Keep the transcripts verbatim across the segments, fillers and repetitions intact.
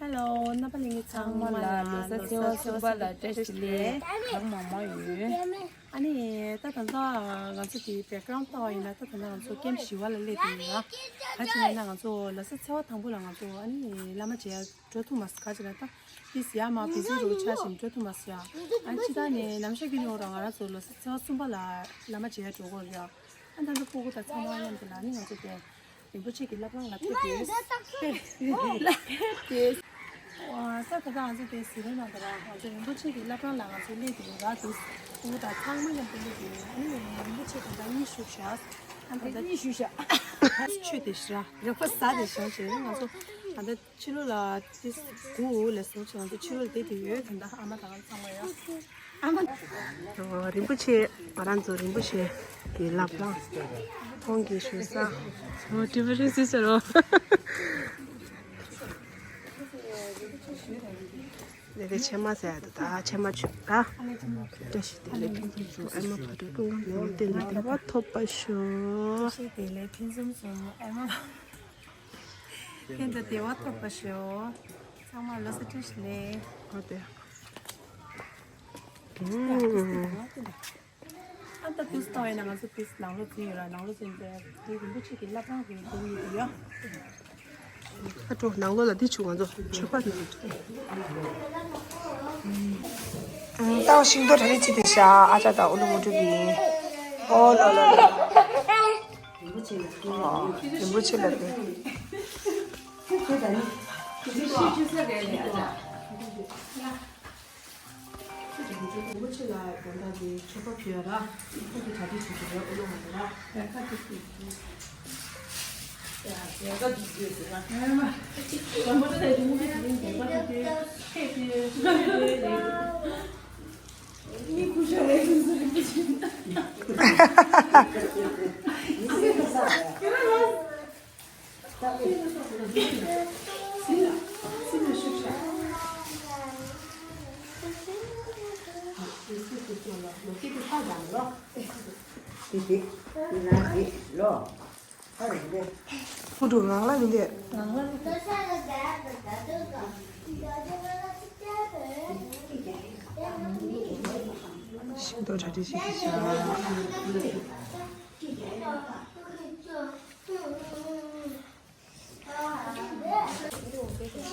Hello། རྣམ་པ་ལྷན་རྒྱས་ཚང་མ་ལ་ལོ་གསར་ཚེས་པ་གསུམ་པ་ལ་བཀྲ་ཤིས་བདེ་ལེགས། གང་མང་མང་ཡོད། ཨ་ནི་ད་ད་ལྟ་ང་ཚོ་དེའི་བེག་གྷ་རོན་ཌི་ལྟ་བ་ཡིན་ན། ད་ད་ལྟ་ང་ཚོ་ཀེམ་བཞི་པ་ལ་སླེབས་བསྡད་ཡོད་ལ། ག་རེ་བྱས་ན་ང་ཚོ་ལོ་གསར་ཚེས་པ་དང་པོ་ལ་ང་ཚོ་ཨ་ནི་བླ་མ་མཇལ་འགྲོ་ཐུབ་མ་སོང་། ག་རེ་བྱས་ན་ད་ཏིས་ཡ་མ་བི་ཟི་རུ་ཆགས་བཞིན་འགྲོ་ཐུབ་མ་སོང་ཡ། ཨ་ནི་ཕྱི་ཟླ་ནས་ནམ་ཞག་རྒྱུན་ཡོང་ར་ང་རང་ཚོ་ལོ་གསར་ཚེས་པ་གསུམ་པ་ལ་བླ་མ་མཇལ་འགྲོ་དགོས་རེད་ཡ། ཨ་ད་ལྟ་སྤུ་གུ་དང་ཚང་མ་མཉམ་དུ་ལ་ནི་ང་ཚོ་དེ་རིན་པོ་ཆེ་གི་བླ་བྲང་ལ་ཕེབས་ཏེ། ཕེབས་ཏེ། ཨ་ས་ད་ལྟ་ང་ཚོ་དེ་ཟི་རོ་ནང་དུ་ར་ང་ཚོ་རིན་པོ་ཆེ་གི་བླ་བྲང་ལ་ང་ཚོ་སླེབས་ཏེ་ར་དུས་སྤུ་གུ་དང་ཚང་མ་མཉམ་དུ་སླེབས་ཏེ། ཨ་ནི་རིན་པོ་ཆེ་ད་ལྟ་གཉིད་ཤུགས་བཞག་ཨ་ད་ལྟ་གཉིད་ཤུགས་བཞག་ཆོས་དེ་ཤི་ར་རེ་ཁོ་ཟ་དེ་བཞག་བྱས་ང་ཚོ་ད་ལྟ། ཕྱི་ལོགས་ལ་ཏིས་དགུ་ལ་སོང་ཆེ་ང་ཚོ་ཕྱི་ལོགས་ལ་བསྡད་དེ་ཡོད། ད་ལྟ་ཨ་མ་དང་ཚང་མ་ཡོད། ཨ་མ། རིན་པོ་ཆེ། ང་རང་ཚོ་རིན་པོ་ཆེ་གི་བླ་བྲང་ཁོང་གི་བཞུགས་ས། ཨོ་ཏི་བ་རི་སི་ཟེར་རོ། ལས་ཀ་ཆེན་མ་ཟེར་ཡ་ད་ད་ཆེན་མ་ཆུ་ད། བཀྲ་ཤིས་བདེ་ལེགས་ཕུན་སུམ་ཚོགས། ཨ་མ་བག་གྲོ་ཀུན་དགའ་ནོར་བུ་བསྟན་འཛིན་བདེ་བ་ཐོབ་པར་ཤོག་བཀྲ་ཤིས་བདེ་ལེགས་ཕུན་སུམ་ཚོགས། ཨ་མ། ཁྱེད་ཚོ་བདེ་བ་ཐོབ་པར་ཤོག་ཚང་མ་ལོ་གསར་བཀྲ་ཤིས་བདེ་ལེགས། ཨོ་དེ། ཨ་ད་དུས་ལྟ་བས་ན་ང་ཚོ་དུས་ནང་ལོགས་འཛུལ་ཡོད་ལ། ནང་ལོགས་འཛུལ་ཏེ་དེ་རིན་པོ་ཆེ་གི་བླ་བྲང་གི་དེ་ཉིད་དུ་ཡོད། ཨ་ཀྲོ་ནང་ལོགས་ལ་འདི་བྱུང་ང་ཚོ་མཆོད་པ་ནང་། ཨང་ཏང་ཤིང་ཏོག་གྲ་རེ་ཅི་དེ་ཤ་ཨ་ཅག་དང་ཨུ་ལུ་མུ་ཏུ་བི། ཨོ་ལོ་ལོ་ལོ། རིན་པོ་ཆེ་ལ་ཨོ་རིན་པོ་ཆེ་ལ་དེ། རིན་པོ་ཆེ་ལ་དགོང་དག་གི་མཆོད་པ་ཕུལ་ཡ་ར། ཁོང་གི་གྲ་སྒྲིག་བྱེད་ཀྱི་རེད། ཨུ་ལུ་མ་རེད་ར། ཧུ་ཀྲུག་ངང་ལ་མི་འདེད། ཤིང་ཏོག་གྲ་སྒྲིག་བྱེད་ཀྱི་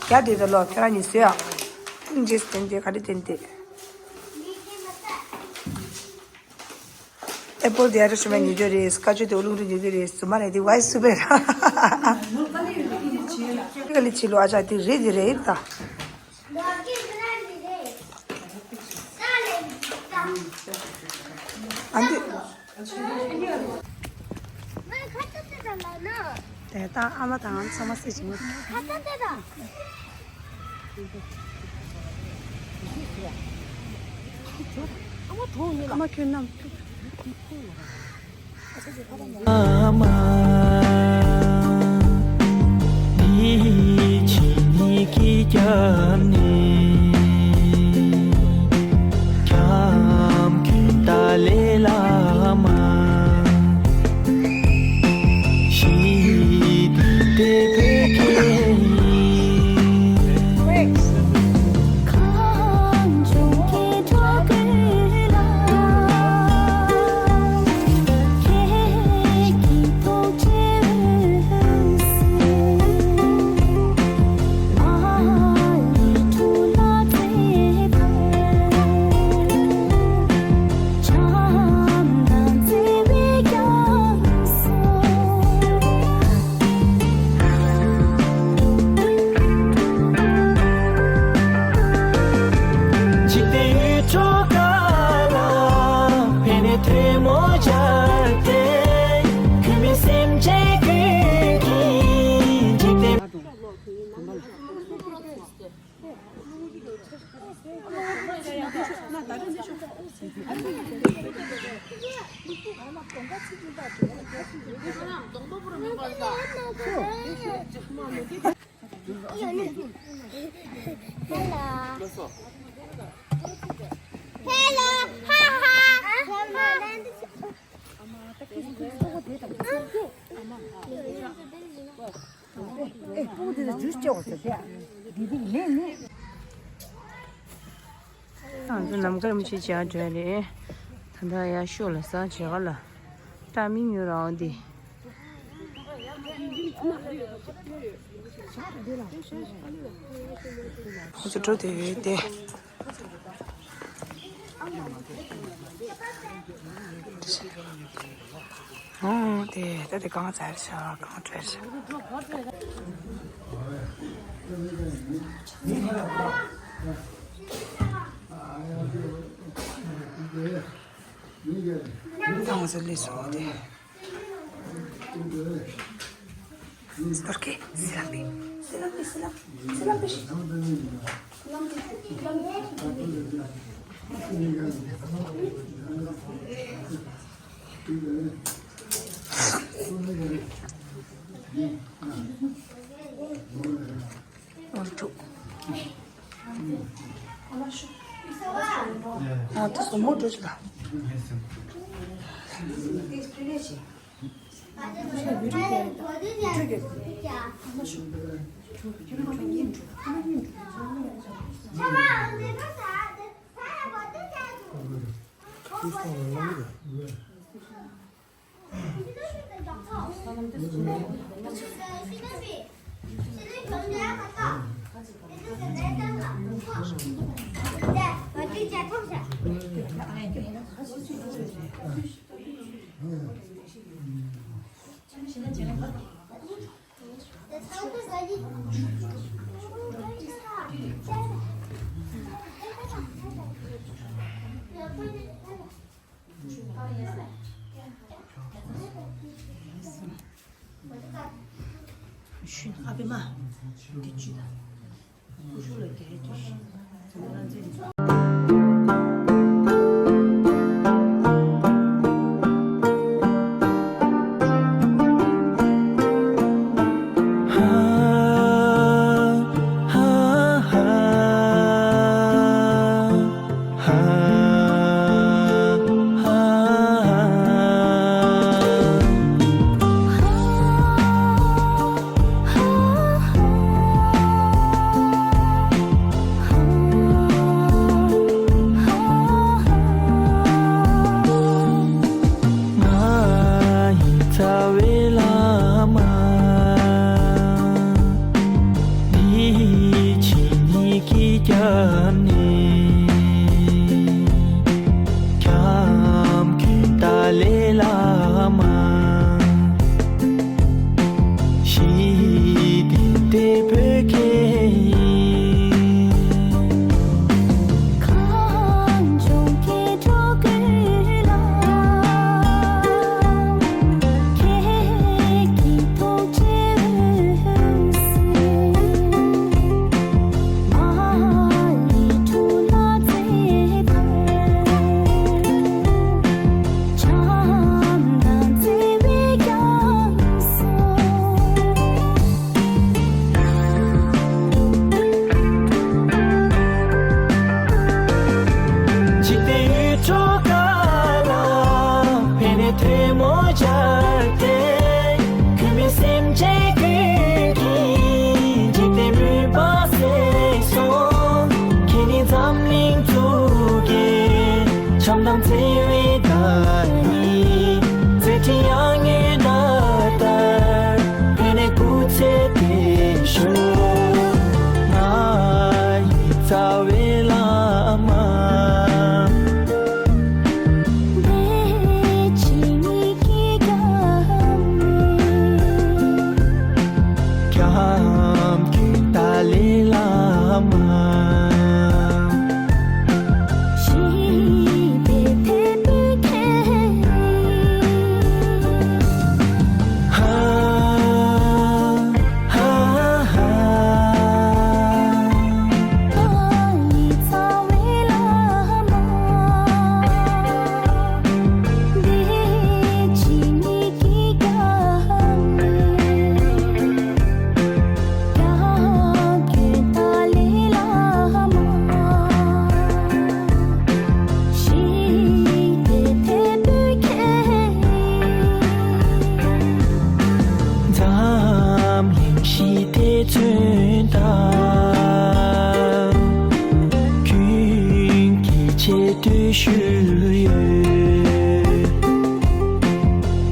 ཤག་རྒྱ་དེ་ད་ལོ་ཁྱེད་རང་གཉིས་བཟོས་ཨ། ཨིན་ཇིས་བསྟན་ཏེ་ག་རེ་བསྟན་ཏེ། ཨེ་པོལ་དེ་ཨ་རུ་ཤུ་མ་ཉོ་རྒྱུ་རེད། ཀ་ཅུ་དེ་ཨུ་ལུང་རུ་ཉོ་རྒྱུ་རེད། སུ་མ་རེད་དེ་ཝའི་སུ་བེ་ར། ཀ་ལི་ཆི་ལོ་ཨ་ཅག་དེ་རེད་དེ་རེད་ད། ཨ་འདི། དེ་ད་ཨ་མ་དང་ཚང་མ་སྲིད་ཅིང་། ཨ་མ་ཁྱོད་རྣམས། Hello. Hello. Ha ha. ང་ཚོ་ནམ་མཁའ་རིན་པོ་ཆེ་མཇལ་འགྲོ་ཡ་རེད། ད་ལྟ་ཡར་ཤོག་ལ་ས་མཇལ་ཁ་ལ་བཀྲ་མི་ཉོ་རང་འདི། ཁོ་ཚོ་འགྲོ་བསྡད་ཡོད་དེ། ཨོ་དེ་ད་དེ་གང་ཚར་ཤག་གང་བྲལ་ཤག་ཚང་མ་ཚོ་སླེབས་སོང་དེ། སྟོར་གི་སི་ལམ་པི་སི་ལམ་པི་སི་ལམ་པི་ཤི། ཨ་ད་སོ་མོ་འགྲོ་ཆུ་ད། ང་ཡི་རྩ་བའི་བླ་མ། འདི་ཕྱི་གཉིས་ཀྱི་རྒྱབ་ནས། ཁྱམས་ཀྱི་ཏཱ་ལའི་བླ་མ། ཞི་བདེ་དེ་བོད་ཀྱི་ཡིན། གངས་ལྗོངས་ཀྱི་འགྲོ་ཀུན་ལ། ཁྱེད་ཀྱི་ཐུགས་རྗེའི་འོད་ཟེར། མ་ལུས་འཁྲུལ་སྣང་བརྩེགས་པར། བྱམས་དང་བརྩེ་བའི་རྒྱ་མཚོ། འཇིག་རྟེན་ཡུལ་གྲུ་ག་ལ། ཕན་ནས་ཐལ་མོ་སྦྱར་ཏེ། གུས་མོས་སེམས་ཅན་ཀུན་གྱི། འཇིག་རྟེན་མུན་པ་སེལ་སོང་། ཁྱེད་ནི་འཛམ་གླིང་གཙུག་གི། བྱམས་དང་བརྩེ་བའི་བདག་ཉིད། མཛད་འཕྲིན་ཡར་ངོའི་ཟླ་ལྟར། ཕན་ནས་སྐུ་ཚེ་བརྟན་ཤོག་ང་ཡི་རྩ་བའི་བླ་མ། འདི་ཕྱི་གཉིས་ཀྱི་རྒྱབ་ནས། ཁྱམས་ཀྱི་ཏཱ་ལའི་བླ་མ། ཞི་བདེ་དེ་བོད་ཀྱི་ཡིན། ཞུ་ཡོད།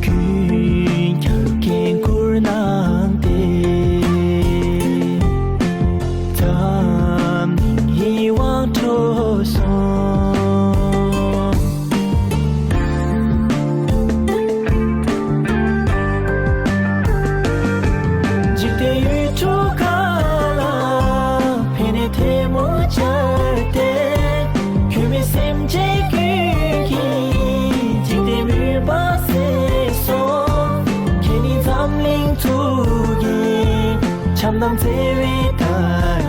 ཀུན་ཁྱབ་འགན་ཁུར་གནང་སྟེ། འཛམ་གླིང་ཡིད་དབང་འཕྲོག་སོང་། འཇིག་རྟེན་ཡུལ་གྲུ་གང་ལ་ཕན་ནུས་ཐལ་མོ་སྦྱར་ཏེ། གུས་མོས་སེམས་ཅན་ཀུན་གྱི་འཇིག་རྟེན་མུན་པ་སེལ་སོང་། ཁྱེད་ནི་འཛམ་གླིང་གཙུག་གི་བྱམས་དང་བརྩེ་བའི་དར་